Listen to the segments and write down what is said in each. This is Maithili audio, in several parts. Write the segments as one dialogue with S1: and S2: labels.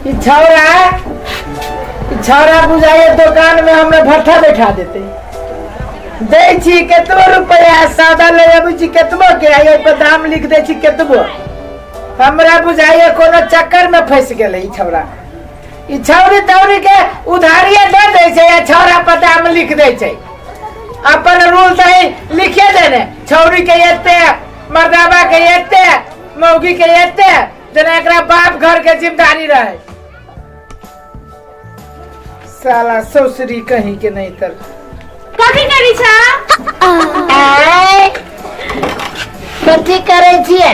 S1: ई छौड़ा, ई छौड़ा बुझाइए दोकान में हमरा भट्ठा बैठा देते। दै छी केतबो रुपया, सौदा ले अबै छी केतबो के, आ एहि पर दाम लिख दै छी केतबो। हमरा बुझाइए कोनो चक्कर में फंस गेलै ई छौड़ा। ई छौड़ी तौड़ी के उधारिये दे दै छै आ छौड़ा पर दाम लिख दै छै। अपन रूल सही लिखे देने, छौड़ी के एते, मर्दाबा के एते, मौगी के एते, जेना एकरा बाप घर के जिम्मेदारी रहे। साला ससुरी कहीं के नहीं तर।
S2: कथी करी छा?
S1: आय, कथी करै छियै?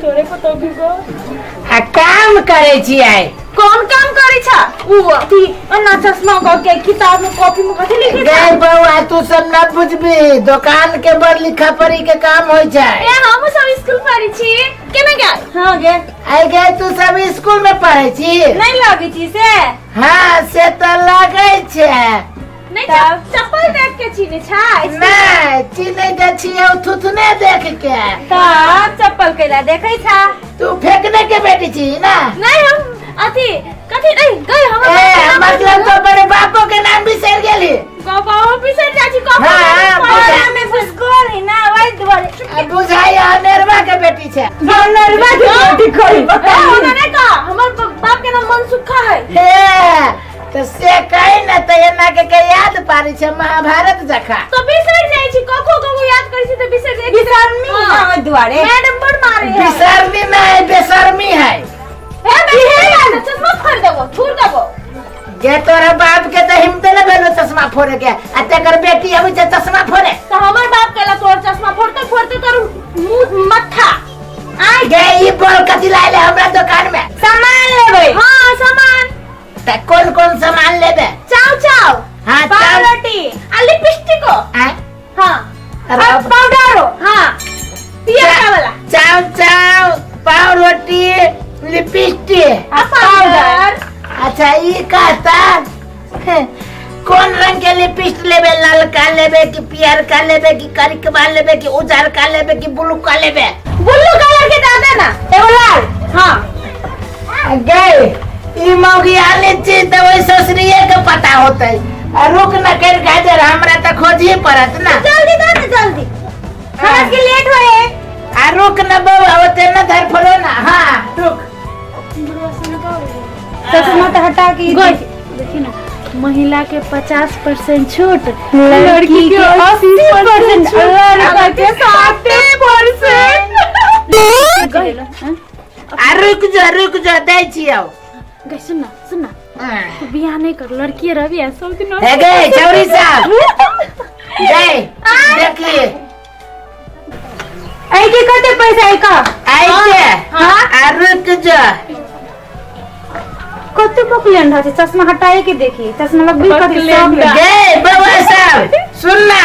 S2: तोरे पतो भी गो।
S1: आ काम करै छियै।
S2: कौन काम करै छा? उ अथी अन्ना चश्मा क के किताब में कॉपी में कथी लिखै छा?
S1: गे बौआ, तू सब न बुझबी, दोकान के बड़ लिखा पढ़ी के काम होइ छै।
S2: ए, हम सब स्कूल पढ़ै छी। केना गेल?
S3: हाँ गे।
S1: आइ गे, तू सब स्कूल में पढ़ै छी?
S3: नहीं लगै छी से?
S1: हाँ, से तऽ लगै छै।
S2: नहीं,
S3: तब?
S2: चप्पल देख के चीनी छा?
S1: नहीं, चिन्है तऽ छियै थुथने देख के।
S3: तब चप्पल कैला देखै छा?
S1: तू फेंकने के बेटी छी ना?
S2: नहीं, हम अथी कथी नहीं गई हम।
S1: ए, मतलब तो बड़े बापो के नाम बिसर गेली।
S2: बाबा बिसर जाइ छी कखनो।
S1: हाँ,
S3: पढ़ा में भूसकोल है ना, वही दुआरे।
S1: आ बुझाइ अनेरवा के बेटी छै।
S3: नरवा के बेटी कोई
S2: ए, ओना नहीं का हमर बाप के नाम मनसुखा है।
S1: हे, तऽ से कही ने तऽ एना के के याद पारी छै महाभारत जखा।
S2: तो बिसर जाइ छी, कखो कखो याद करै छी तऽ बिसर जाइ छी।
S3: बिसरनी ना ओहि दुआरे।
S2: मैडम बड़ मारे है।
S1: बिसरनी नहीं, बेशर्मी है।
S2: हे बेटा, चश्मा फोड़ देबो, थूर देबो।
S1: गे, तोरा बाप के तऽ हिम्मते ने भेलो चश्मा फोड़े के, आ तेकर बेटी अबै छै चश्मा फोड़े।
S2: तो हमर बाप कहला तोर चश्मा फोड़ते फोड़ते तोर मुंह मत्था
S1: आय। गे, ई बोल कथी लायले हमरा दुकान में?
S3: सामान लेबै।
S2: हाँ, सामान।
S1: तऽ कोन कोन सामान लेबे?
S2: चाव चाव।
S1: हाँ,
S2: पाव
S1: चाव।
S2: रोटी आ लिपस्टिको।
S1: आय?
S2: हाँ।
S1: अरे
S3: और
S1: बाप।
S3: पाउडरो।
S2: हाँ, पियर वाला।
S1: चाव चाव, पाव रोटी, लिपस्टिक
S2: आ पाउडर।
S1: अच्छा, ई कहता कोन रंग के लिपस्टिक लेबे? ललका लेबे कि पियरका लेबे कि करिकवा लेबे कि उजरका लेबे कि ब्लू का लेबे?
S2: ब्लू कलर के दे दे ना।
S3: एगो लाल।
S2: हाँ।
S1: गए, ई मौगी आने छी तऽ ओहि ससुरिये के पता होतै। आ रुक न कर गाजर, हमरा तऽ खोजही पड़त ना।
S3: जल्दी दे ना, जल्दी, हमरा के लेट होए।
S1: आ रुक न बौआ, ओते न धरफड़ो ना। हाँ, रुक।
S3: चश्मा तो हटा के
S2: गई देखी ना, महिला के 50% छूट,
S3: लड़की के 80%, लड़का के 7%।
S1: आ रुक जो, रुक जो, दै छियौ।
S2: गई, सुन ना, सुन ना, तू बियाह नहीं कर, लड़की रवि है सब दिन।
S1: हे गे चौरी साहब, गए देखिए।
S3: ऐ के कते पैसा है का?
S1: आई के?
S3: हाँ।
S1: आ रुक जो।
S3: कते पकलेन रहे? चश्मा हटाए के देखी, चश्मा लगबी कथी सब।
S1: गे बउआ साहब, सुन ना,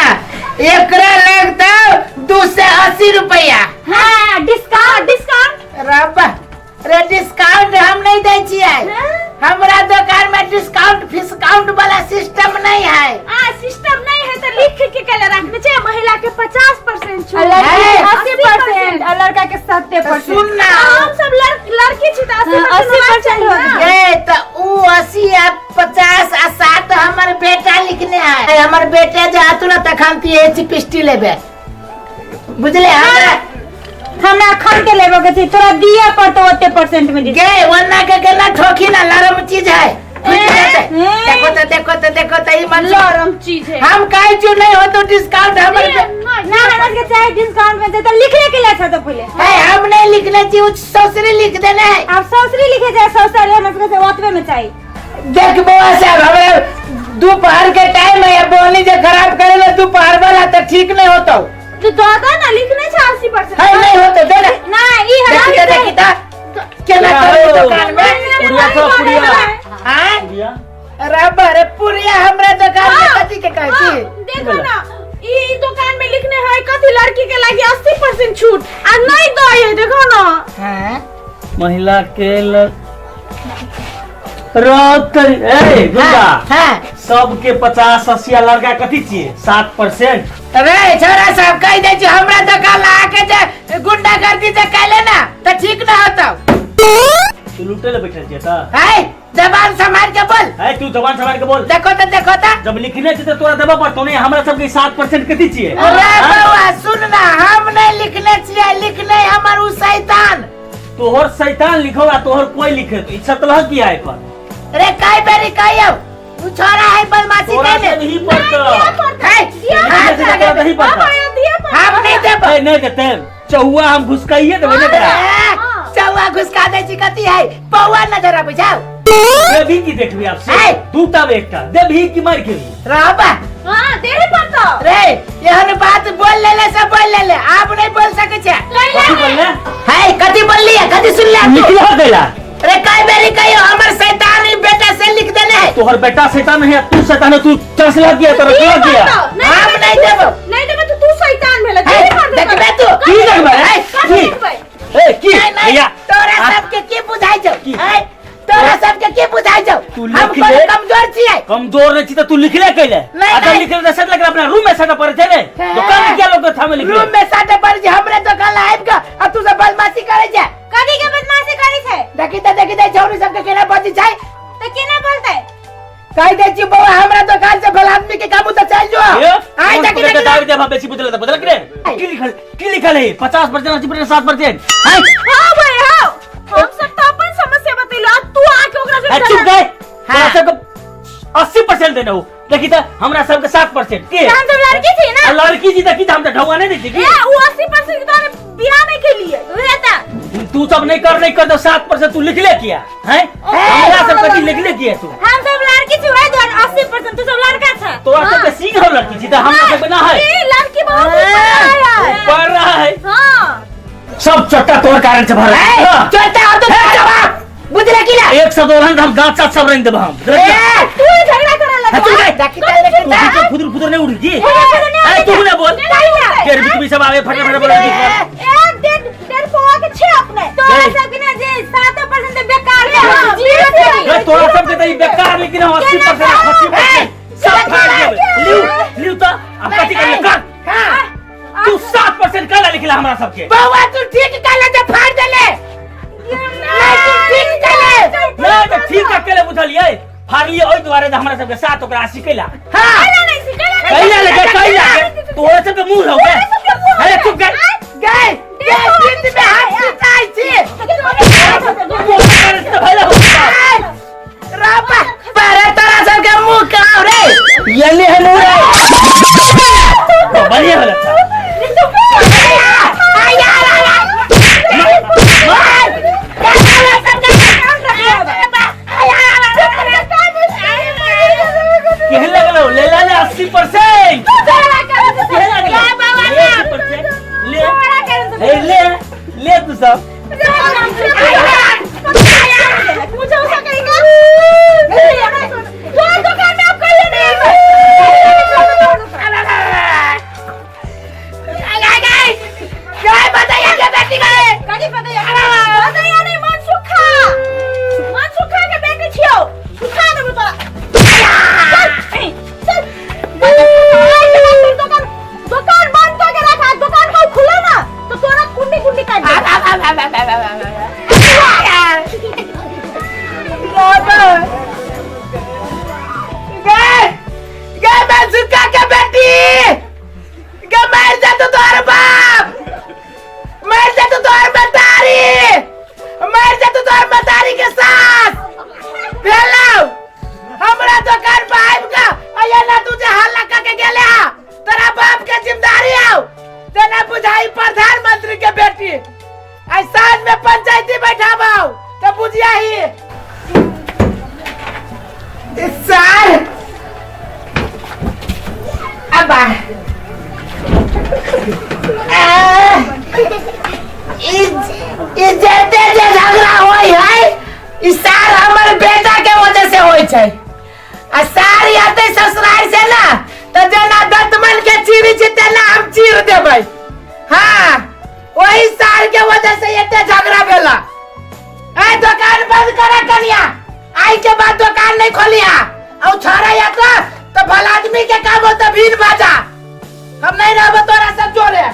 S1: एकरा लगता 280 रुपया।
S3: हाँ, डिस्काउंट, डिस्काउंट।
S1: रब्बा रे, डिस्काउंट हम नहीं दै छियै। हमरा दुकान में डिस्काउंट फिस्काउंट वाला सिस्टम नहीं है।
S2: आ सिस्टम नहीं है तो लिख के केला रखने चाहिए महिला के 50% छूट,
S3: लड़की
S1: है।
S3: के 80% और लड़का के 7%।
S1: सुन ना।
S2: हम सब लड़की छी तो
S3: हाँ,
S2: 80%
S3: 80%
S2: चाहिए ना।
S1: गे तो ऊ 80 आ 50 आ 7 हमर बेटा लिखने है। हमर बेटा जे आतु ना तखन ती एच पिस्टी लेबे, बुझले हमरा?
S3: हमरा अखन के लेबो के छै, तोरा दिया पड़तो ओते परसेंट में।
S1: गे, वन्ना के केना ठोकी ना, लरम चीज है, फुटि जेतै। देखो तो, देखो तो, देखो तो, ई मन
S2: लरम चीज है।
S1: हम कहै छियौ नहीं हो तो डिस्काउंट हमर
S3: ना, हमरा के चाहे डिस्काउंट में दे तो लिखले के ले छ तो पहिले।
S1: है, हम नहीं लिखने छी, उ ससुरी लिख देने है।
S3: आप ससुरी लिखे जाए, ससुरी हमरा सबके ओतबे में चाहिए।
S1: देख बउआ साहब, हमरा दोपहर के टाइम है, बोली जे खराब करे ले दोपहर वाला तो ठीक नहीं होतो।
S2: तो दादा ना लिखने छे 80%।
S1: है, नहीं होतो, दे ना।
S3: ना, ई हमरा
S1: देखी तो, देखी तो केना करे दुकान में।
S4: पुड़िया तो पुड़िया।
S1: हाँ?
S4: पुड़िया।
S1: रबर पुड़िया हमरा दुकान में कथी के कहै छी?
S2: देखो ना, ई दुकान में लिखने है कथी, लड़की के लागी 80% छूट आ नहीं दे है, देखो ना।
S1: हाँ?
S4: महिला के ल... रत ए गुंडा।
S1: हाँ।
S4: सबके 50 80 आ लड़का कथी छियै 7%।
S1: अरे छोरा सब, कहि दै छी, हमरा दुकान ला के जे गुंडागर्दी जे कैले ना तऽ ठीक ना होतो।
S4: तू लूटे ले बैठल छियै तऽ?
S1: है, जबान संभाल के बोल।
S4: है, तू जबान संभाल के बोल।
S1: देखो त, देखो त।
S4: जब लिखने छै तऽ तोरा देबऽ पड़तौ ने। हमरा सबके 7% कथी छियै?
S1: अरे बौआ, सुन ना, हम नहीं लिखने छियै, लिखने हमर उ शैतान।
S4: तोहर शैतान लिखो आ तोहर कोई लिखे तो इच्छा तलह किया है पर?
S1: रे, कई बेरी कहियो, उ छोरा है बदमाशी।
S4: तोरा
S1: नहीं
S4: से नहीं पड़तो।
S1: है, हाथ
S4: तोरा
S1: लगे।
S4: नहीं पड़ता।
S1: हम नहीं देबो।
S4: ए, नहीं देते, चौआ हम घुसकाइए देबै ने तोरा।
S1: चौआ घुसका दै छी कथी है? पौआ नजर आबै जाओ।
S4: देबही की देखबी आब से?
S1: है।
S4: दूटा में एकटा देबही की मार खेबी?
S1: रहबा।
S2: हाँ, देहे पड़तो।
S1: रे, एहन बात बोल लेले से बोल लेले, आब नहीं बोल सकै छै।
S4: कथी बोलले?
S1: है, कथी बोलली है? कथी सुनले तू?
S4: निकला गया।
S1: रे, कई बेरी कहियो, हमर शैतान ही बेटा से लिख देने है।
S4: तोहर बेटा शैतान है, तू शैतान है। तू चसला किया, तोरा
S2: दिए
S4: क्या किया?
S2: पड़तो।
S1: हम नहीं देबो।
S2: नहीं देबो तो तू शैतान भेले।
S1: है,
S2: देहे पड़तो।
S1: देखबे तू।
S4: की देखबे?
S1: है,
S4: की?
S2: देखबै?
S4: ए, की?
S1: नहीं, नहीं,
S4: भैया,
S1: तोरा सबके की बुझाइ छौ?
S4: की?
S1: है, तोरा सबके की बुझाइ छौ?
S4: तू
S1: हम
S4: लिख
S1: कोनो
S4: ले।
S1: कमजोर छियै?
S4: कमजोर नहीं छी त तू लिखले कैले?
S1: नहीं,
S4: अगर
S1: नहीं।
S4: लिखले त सेट लगला अपना रूम में सटा पड़े छै ने।
S1: हे।
S4: दुकान में क्या लोग थामे लिखले?
S1: रूम में साटे पड़े छै, हमरे दुकान ला आबि कऽ आ तू सब बदमाशी करै छै।
S3: कथी के बदमाशी करै छै?
S1: देखी त, देखी त, छौरी सबके केना बजै छै।
S3: तऽ केना बोलतै?
S1: कहि दै छी बौआ, हमरा दुकान से भला आदमी के काबू तऽ चलि जो।
S4: ये,
S1: आइ देखी, देखी।
S4: दाबी देबा बेसी बुझले त बदल के की लिखल, की लिखल है? 50%, 80%, 7%?
S2: हाँ भाई, हाँ, हम सब तो अपन समस्या बतेलो आ तू आके ओकरा से
S4: है, चुप गए।
S1: हाँ।
S4: तोरा सबके 80% देने हो, देखी त हमरा सबके 7% के।
S3: हम सब लड़की छी ना।
S4: आ लड़की जी त की त हम त ढौआ नहीं दै छी की?
S2: ए, उ 80% के तोरे बियाह नहीं केलिए उहे त।
S4: तू सब नहीं कर, नहीं कर दो। 7% तू लिखले किया है? हमरा सब कथी लिखले किया तू?
S3: हम सब लड़की छी, वही दुआरे 80%। तू सब लड़का छ।
S4: तोरा सबके सीख हो लड़की छी त हमरा सबके ना है।
S2: ए, लड़की बहुत ऊपर आया है।
S4: पढ़ रहा है।
S2: हाँ।
S4: सब चट्टा तोहर कारण से भर
S1: है, चलता हो तो जवाब बुझले की ना?
S4: एक सौ दोहन हम दांत साथ सब रंग देब हम।
S1: ए,
S2: तू ही झगड़ा करे लगा।
S4: तू गए।
S1: देखी त, देखी
S4: तू
S1: त।
S4: बीच में फुदुर फुदुर नहीं उड़ की। ए, तू ना बोल। तेरे बीच में सब आवे, फटे फटे बोल।
S2: ए, डेढ़ डेढ़ पौवा के छे अपने।
S3: तोरा
S4: गए।
S3: सबके ना जे 7% बेकार है।
S2: हाँ,
S3: जीरो
S4: ए, तोरा सब के त ई बेकार, लेकिन हम 80%, 80% सब फाड़ देब। लिउ लिउ त अब कथी करले कर।
S1: हाँ।
S4: तू 7% काला लिखला हमरा सबके?
S1: बौआ, तू ठीक कहले जे फाड़ देले। नहीं, तू ठीक कहले।
S4: ना त ठीक अकेले बुझलियै, फाड़लियै ओहि दुआरे जे हमरा सबके 7, ओकरा 80 कैला?
S1: हाँ।
S4: कैला लेके, कैला तोरा सबके मुंह हो गए। अरे, चुप गए।
S1: गए गए, बीच में हाथ पिटाइ छी। रापा पर तोरा सबके मुंह काव रे।
S4: ये है मुंह रे तो बढ़िया भेल। अच्छा। केहन लगलो ले ला ले 80%? केहन लगलो ले 80% ले? ए, ले ले तू सब।
S2: मुझे उसा कहेगा तो दुकान में आप कहिए नहीं।
S1: गए बताइए के बेटी गए।
S2: कथी पता है? बताइए नहीं, मन सुखा, मन सुखा के बेटी छियो, सुखा देबो तोरा। चल चल, दुकान दुकान बंद करके रखा, दुकान को खुला ना तो तोरा कुंडी कुंडी काट दे।
S1: गए गए मैं सुखा के बेटी गे, मर जा तो तोहर बाप, मर जा तो तोहर मतारी, मर जा तो तोहर मतारी के साथ भेलौ। हमरा दुकान पर आबि के अये ना तू जे हल्ला कऽ के गेले हा, तोरा बाप के जिम्मेदारी हौ। तेना बुझाई प्रधानमंत्री के बेटी। आइ साँझ में पंचायती बैठाबौ तऽ बुझिया ही सर। अब आ ई जते जे झगड़ा होय है, ई सार हमर बेटा के वजह से होय छै। आ सार आते ससुराल से ना तऽ जेना दतमन के चीरी छै तेना हम चीर देबै। हाँ, वही सार के वजह से एते झगड़ा भेला। ए, दुकान बंद करा कनिया, आई के बाद दुकान नहीं खोलिया। और छोरा यात्रा तो भला आदमी के काम होता भीड़ बाजा, हम नहीं रहबो तोरा सब जोरे।